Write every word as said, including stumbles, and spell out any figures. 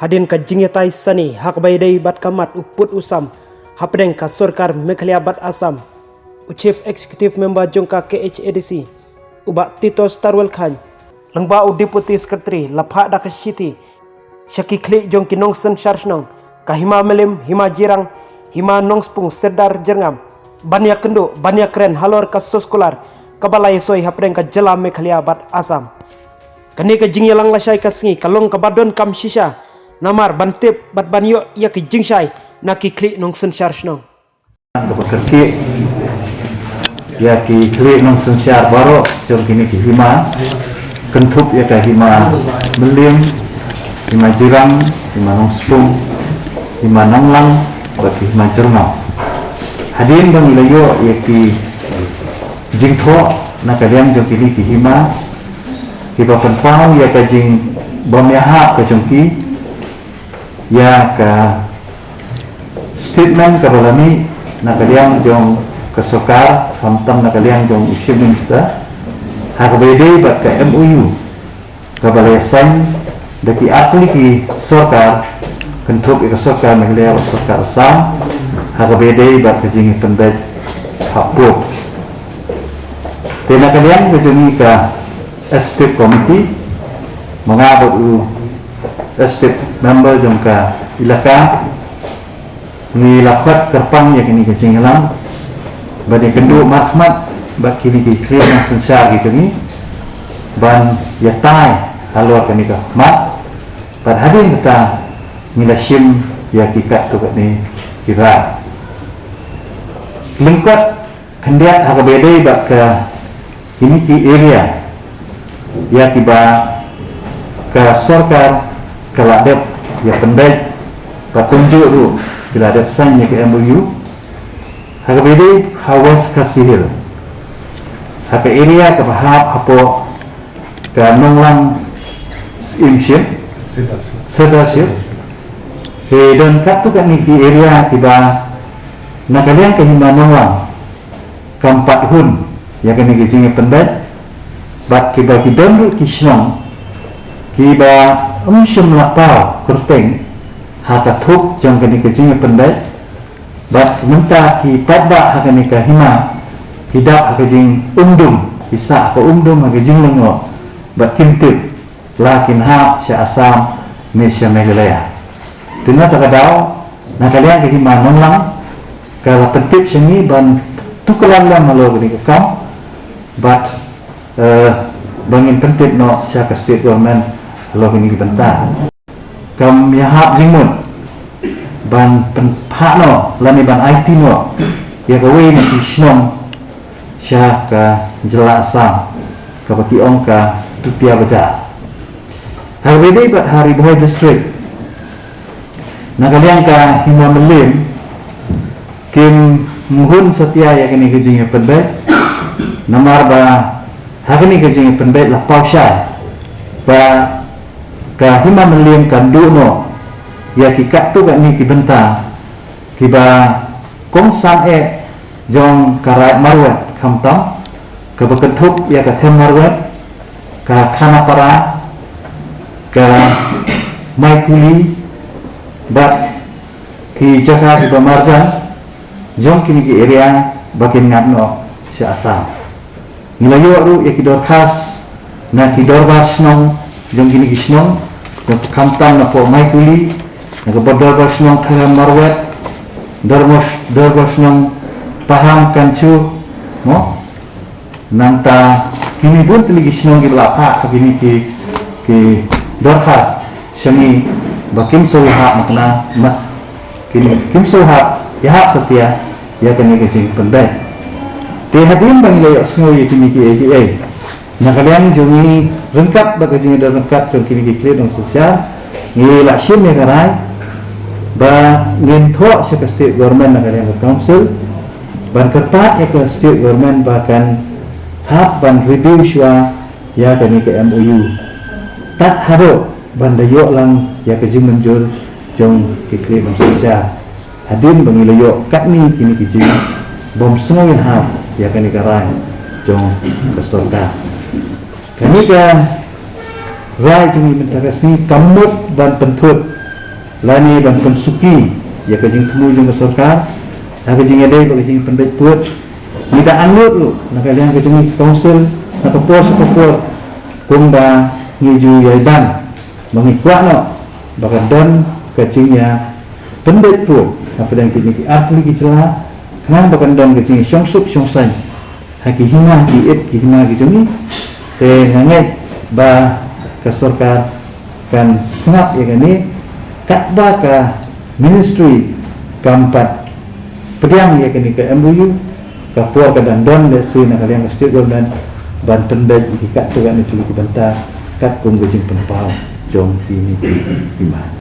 Hadien ka jingïatai sani ha kaba ïadei bad ka mat u pud u sam hapdeng ka sorkar Meghalaya bad Assam, u Chief Executive Member jong ka K H A D C, u Bah Tito Starwell Chyne, lyngba u Deputy Secretary, la phah da ka shithi sha ki khlieh jong ki nongsynshar shnong ka Hima Mylliem, Hima Jirang, Hima Nongspung, Sirdar Jyrngam, ban ïakynduh, ban ïakren halor ka soskular kaba la ïasoi hapdeng ka jylla Meghalaya bad Assam. Kane ka jingïalang lashai ka sngi ka long kaba donkam shisha namar ban tip bad ban ïoh ïa ki jingshai na ki khlieh nongsynshar shnong. Kaba kyrkieh ïa ki khlieh nongsynshar baroh jong kine ki hima, kynthup ïa ka Hima Mylliem, Hima Jirang, Hima Nongspung, Hima Nonglang bad ki Hima Jyrngam. Hadien ba ngi la ïoh ïa ki jingthoh na ka liang jong kine ki hima, kiba pynpaw ïa ka jingbym ïahap ka jong ki ïa ka statement kaba la mih na ka liang jong ka sorkar, khamtam na ka liang jong u Chief Minister, ha kaba ïadei bad ka M O U kaba la ïasain da ki artylli ki sorkar, kynthup ïa ka sorkar Meghalaya bad sorkar Assam, ha kaba ïadei bad ka jingïapynbeit hapdeng. Te na ka liang ka jong ngi ka Executive Committee, ma nga bad u Executive Member jong ka Elaka, ngi la khot kyrpang ïa kine ki jingïalang ban ïakynduh markhmat bad kine ki khlieh nongsynshar ki jong ngi, ban ïatai halor kane ka khmat. Bad hadien kata ngi la shim ïa ki katto katne ki rai. Lyngkot khyndiat ha kaba ïadei bad ka kine ki area ïa kiba ka sorkar ka la dep ïapynbeit, bad kumjuh ruh ki la dep sign ïa ka M O U. Ha kaba ïadei ha West Khasi Hills, ha ka area kaba hap hapoh ka Nonglang Syiemship, Sirdarship, ki don katto katne ki area kiba na ka liang ka Hima Nonglang kam pat hun ïa kane ka jingïapynbeit, bad kiba ki don ruh ki shnong kiba ym shym la paw kyrteng ha ka thup jong kane ka jingïapynbeit, bad mynta ki paidbah ha kane ka hima ki dap ha ka jingumdum, ki sah ha ka umdum, ha ka jinglyngngoh, bad kim tip la kin hap sha Assam ne sha Meghalaya. Te na kata ka daw, na ka liang ka Hima Nonglang ka la pyntip sha ngi ban tuklar lem halor kane ka kam, bad, eh, ba ngin pyntip noh sha ka state government halor kane ka bynta. Kam ïahap jingmut ban pynphah noh lane ban aiti noh ïa kawei na ki shnong sha ka jylla Assam kaba ki ong ka Tutia Bazar. Ha kaba ïadei bad ha Ri Bhoi District, na ka liang ka Hima Mylliem kim hun satia ïa kane ka jingïapynbeit, namar ba ha kane ka jingïapynbeit la paw shai ba ka Hima Mylliem kan duh noh ïa ki katto katne ki bynta kiba kongsan eh jong ka Raid Marwet, khamtam kaba kynthup ïa ka Them Marwet, ka Khanapara, ka Maikuli, bad ki jaka kiba marjan jong kine ki area ba kin ngat noh sha Assam. Ngi la ïoh ruh ïa ki dorkhas na ki dorbar shnong jong kine ki shnong, jong khamtam napoh Maikuli, na ka dorbar shnong Them Marwet, dorbar, dorbar shnong Paham Kanchu, mo? Nangta kine bun tylli ki shnong kiba la phah ha kine ki, ki dorkhas sha ngi ba kim sngewbha ïahap makna, mas kine kim sngewbha ïahap satia ïa kane ka jingpynbeit. Te hadien ba ngi la ïohsngew ïa kine kiei kiei, na ka liang jong ngi ryngkat bad ka jingïadon ryngkat jong kine ki khlieh nongsynshar, ngi la shim ïa ka rai ba ngin thoh sha ka state government na ka liang ka council ban kyrpad ïa ka state government ba kan hap ban review shuwa ïa kane ka M O U, tad haduh ban da ïoh lang ïa ka jingmynjur jong ki khlieh nongsynshar. Hadien ba ngi la ïoh katne kine ki jingbym sngewbha ïa kane ka rai jong ka sorkar. Kane ka rai jong ngi mynta ka sngi kam mut ban pynthut lane ban pynsuki ïa ka jingthmu jong ka sorkar ha ka jingïadei bad ka jingpynbeit pud. Ngi da angnud ruh na ka liang ka jong ngi ka council, na ka por sha ka por, kumba ngi ju ïai ban, ba ngi kwah noh ba ka don ka jingïapynbeit pud hapdeng kine ki artylli ki jylla, khnang ba kan don ka jingïashongsuk shongsaiñ ha ki hima ki ïit ki hima ki jong ngi. Te nga ngeit ba ka sorkar kan sngap ïa kane, katba ka ministry kam pat pdiang ïa kane ka M O U. Ka por ka dang don lehse na ka liang ka state government ban pynbeit ïa ki katto katne tylli ki bynta katkum ka jingpynpaw jong kine ki hima.